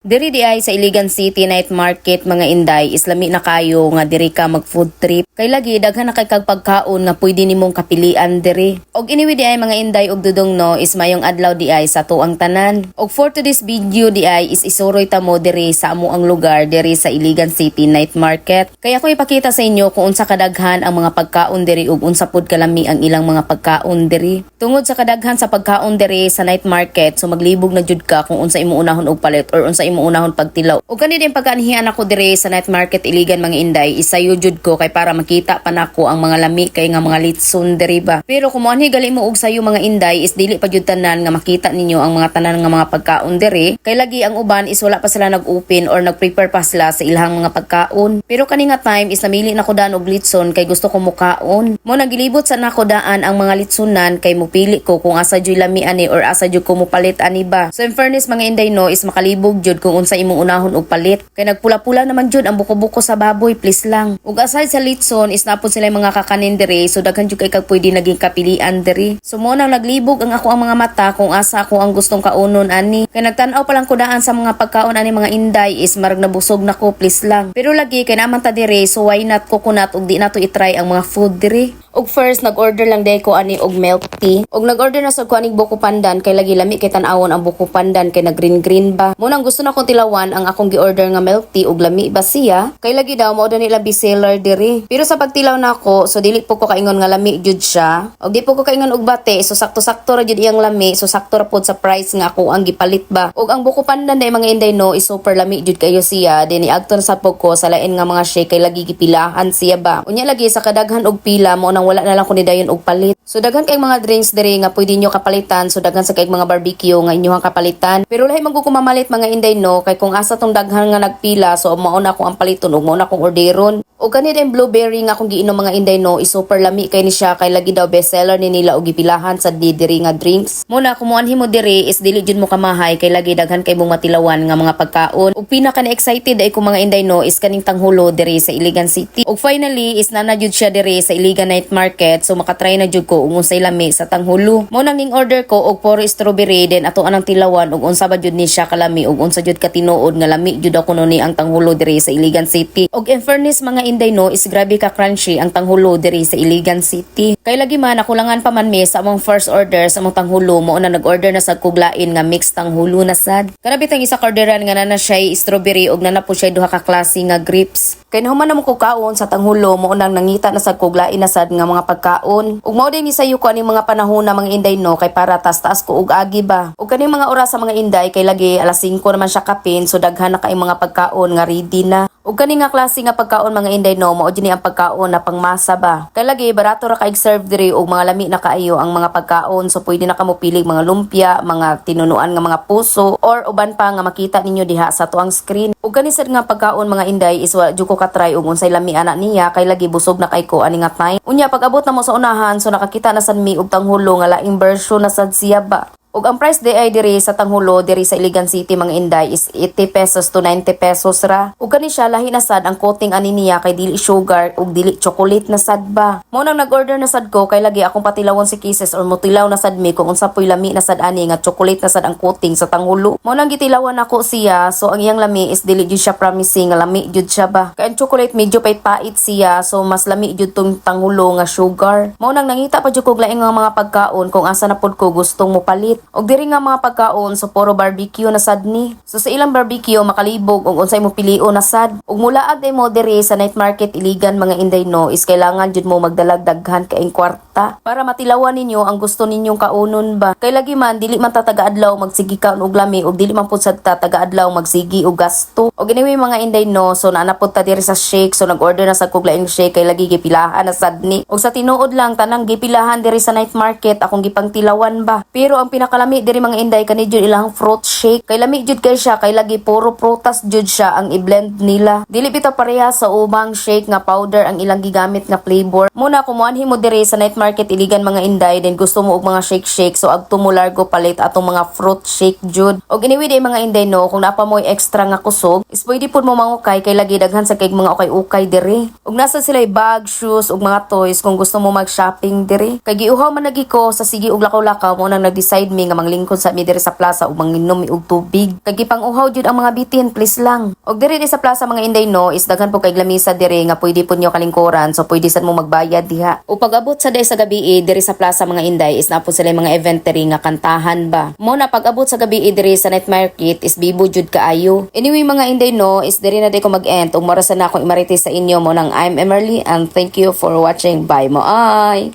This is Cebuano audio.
Diri di ay sa Iligan City Night Market, mga inday, is lami na kayo nga diri ka mag food trip. Kay lagi daghan na kay kag pagkaon nga pwede nimong kapilian diri. Og anyway di ay, mga inday og dudong no, is mayong adlaw di ay sa tuang tanan. Og for today's video di ay is isuroy ta mo diri sa amo ang lugar diri sa Iligan City Night Market. Kaya ko ipakita sa inyo kung unsa kadaghan ang mga pagkaon diri ug unsa pud kalami ang ilang mga pagkaon diri. Tungod sa kadaghan sa pagkaon diri sa night market, so maglibog na jud ka kung unsa imo unahon og palit or unsa imo unahon pagtilaw. Ug kani din pagkaanhian ako diri sa night market Iligan, mga inday, isayo jud ko kay para makita pa nako ang mga lami kay nga mga litson diri ba. Pero kung moanhi gali mo og sayo, mga inday, is dili pa jud tanan nga makita ninyo ang mga tanan nga mga pagkaon diri. Kay lagi ang uban is wala pa sila nag-open or nag-prepare pa sila sa ilang mga pagkaon. Pero kani nga time is namili na ko daan og litson kay gusto ko mukaon. Mo nagilibot sa nako daan ang mga litsonan kay mupili ko kung asa jud lami ani or asa jud ko mupalit ani ba. So in fairness, mga inday no, is makalibog jud kung unsa imong unahon og palit. Kay nagpula-pula naman jud ang buko-buko sa baboy, please lang. Ug aside sa litson is napod sila yung mga kakanin diri, so daghan jud kay kag pwede naging kapilian diri. So mo nang naglibog ang ako ang mga mata kung asa ako ang gustong kaunon ani. Kay nagtan-aw pa lang ko daan sa mga pagkaon ani, mga inday, is marag nabusog na ko, please lang. Pero lagi kay naman ta diri, so why not coconut ug di nato i-try ang mga food diri. Ug first nag-order lang day ko ani og milk tea. Ug nag-order na sad ko aning buko pandan kay lagi lami kay tan-awon ang buko pandan kay nag green green ba. Mo nang gusto na kong tilawan ang akong gi-order nga milk tea ug lami ba siya. Kay lagi daw mao nila best seller diri. Pero sa pagtilaw nako, so dili po ko kaingon nga lami jud siya. Og di po ko kaingon og bate, so sakto-sakto ra jud iyang lami, so sakto ra pod sa price nga ako ang gipalit ba. Ug ang buko pandan day, mga inday no, is super lami jud kayo siya. Din iagto na sa po ko sa lain nga mga shake kay lagi gipilahan siya ba. Unya lagi sa kadaghan og pila, mo nang wala na lang ko ni dayon og palit. So daghan kay mga drinks diri nga pwede nyo kapalitan. So daghan sa kay mga barbecue nga inyohang kapalitan. Pero lahi man ko mamalit, mga inday no, kay kung asa tong daghan nga nagpila, so mao na akong ang paliton ug mao na akong orderon. Og kani din blueberry nga akong giinom, mga inday no, is super lami kay ni siya kay lagi daw best seller ni nila og gipilahan sa di diri nga drinks. Muna kung muanhi mo diri is dili jud mo kamahay kay lagi daghan kay mong matilawan nga mga pagkaon. Ug pinaka na excited ay ko, mga inday no, is kaning tanghulo diri sa Iligan City. Ug finally is nana jud siya diri sa Iligan Night Market, so makatry na jud ko ug unsay lami sa tanghulo. Mo nang ning order ko og puro strawberry, then ato anang tilawan ug unsa ba jud ni siya kalami ug unsa jud katinuod nga lami jud ako no ni ang tanghulo diri sa Iligan City. Og in fairness, mga inday no, is grabe ka crunchy ang tanghulo diri sa Iligan City. Kay lagi man nakulangan pa man mi sa among first order sa among tanghulo, mo na nag-order na sa kuglain nga mix tanghulo na sad. Kana bitang isa ka orderan nga nana siya strawberry ug nana po siya duha ka klase nga grapes. Kay nahuman na mo ko kaon sa tanghulo, mo nang nangita na sad kuglain na sad nga mga pagkaon. Ug mao din ni sayo ko aning mga panahon na, mga inday no, kay para tas-taas ko og agi ba. Ug kaning mga oras sa mga inday, kay lagi alas 5 naman siya kapin, so daghan na kay mga pagkaon nga ready na. Ug kani nga klase nga pagkaon, mga inday no, mao jud ni ang pagkaon na pangmasa ba. Kay lagi barato ra kay serve diri ug mga lami na kaayo ang mga pagkaon, so pwede na kamo pili mga lumpia, mga tinunuan nga mga puso or uban pa nga makita ninyo diha sa tuang screen. Ug kani sad nga pagkaon, mga inday, is wa jud ko ka-try ug unsay lami ana niya kay lagi busog na kay ko ani nga time. Unya pag abot na mo sa unahan, so nakakita na sad mi og tanghulo nga laing version na sad siya ba. Ug ang price di ay diri sa tanghulo diri sa Iligan City, mga inday, is 80 pesos to 90 pesos ra. Ug kani siya lahi na sad ang coating ani niya kay dili sugar ug dili chocolate na sad ba. Mo nang nag-order na sad ko kay lagi akong patilawon si Kisses or mutilaw na sad mi kung unsa po'y lami na sad ani nga chocolate na sad ang coating sa tanghulo. Mo nang gitilawan nako siya, so ang iyang lami is dili jud siya promising nga lami jud siya ba. Kay ang chocolate medyo pait-pait siya, so mas lami jud tong tanghulo nga sugar. Mo nang nangita pa jud kog laing nga mga pagkaon kung asa na pud ko gustong mopalit. Og diri nga mga pagkaon, so puro barbecue na sad ni. So sa ilang barbecue makalibog og unsay mo pilion na sad. Ug mulaag day mo diri sa night market Iligan, mga inday no, is kailangan jud mo magdalag daghan kaing kwarta para matilawan ninyo ang gusto ninyong kaunon ba. Kay lagi man dili man ta taga-adlaw magsigi kaon og lami ug dili man pud sad ta taga-adlaw magsigi og gasto. Og anyway, mga inday no, so naa na pud ta diri sa shake, so nag-order na sad kog laing shake kay lagi gipilahan na sad ni. Og sa tinuod lang, tanang gipilahan diri sa night market akong gipangtilawan ba. Pero ang pinakalami diri, mga inday, kani jud ilang fruit shake. Kay lami jud kay siya kay lagi puro prutas jud siya ang i-blend nila. Dili bitaw pareha sa ubang shake nga powder ang ilang gigamit nga flavor. Muna kung muanhi mo diri sa night market Market Iligan, mga inday, then gusto mo og mga shake shake, so agto mo largo palit atong mga fruit shake jud. Og anyway di mga inday no, kung naa pa mo'y extra nga kusog, is pwede pud mo mangukay kay lagi daghan sa kay mga ukay-ukay diri. Og nasa sila bag, shoes ug mga toys kung gusto mo mag-shopping diri. Kay giuhaw man lagi ko sa sige og lakaw-lakaw, mo nang nag-decide mi nga manglingkod sa mi diri sa plaza ug manginom mi og tubig. Kay gipang-uhaw jud ang mga bitin, please lang. Og diri di sa plaza, mga inday no, is daghan po kay lamisa diri nga pwede pud nyo kalingkuran, so pwede sad mo magbayad diha. O pag-abot sa day sa gabi diri sa plaza, mga inday, is naa po sila mga event diri nga kantahan ba. Mo na pag-abot sa gabi diri sa night market is bibo jud kaayo. Anyway, mga inday no, is diri na di ko mag-end ug mara sa na akong imarites sa inyo. Mo nang I'm Emerly and thank you for watching. Bye mo ay.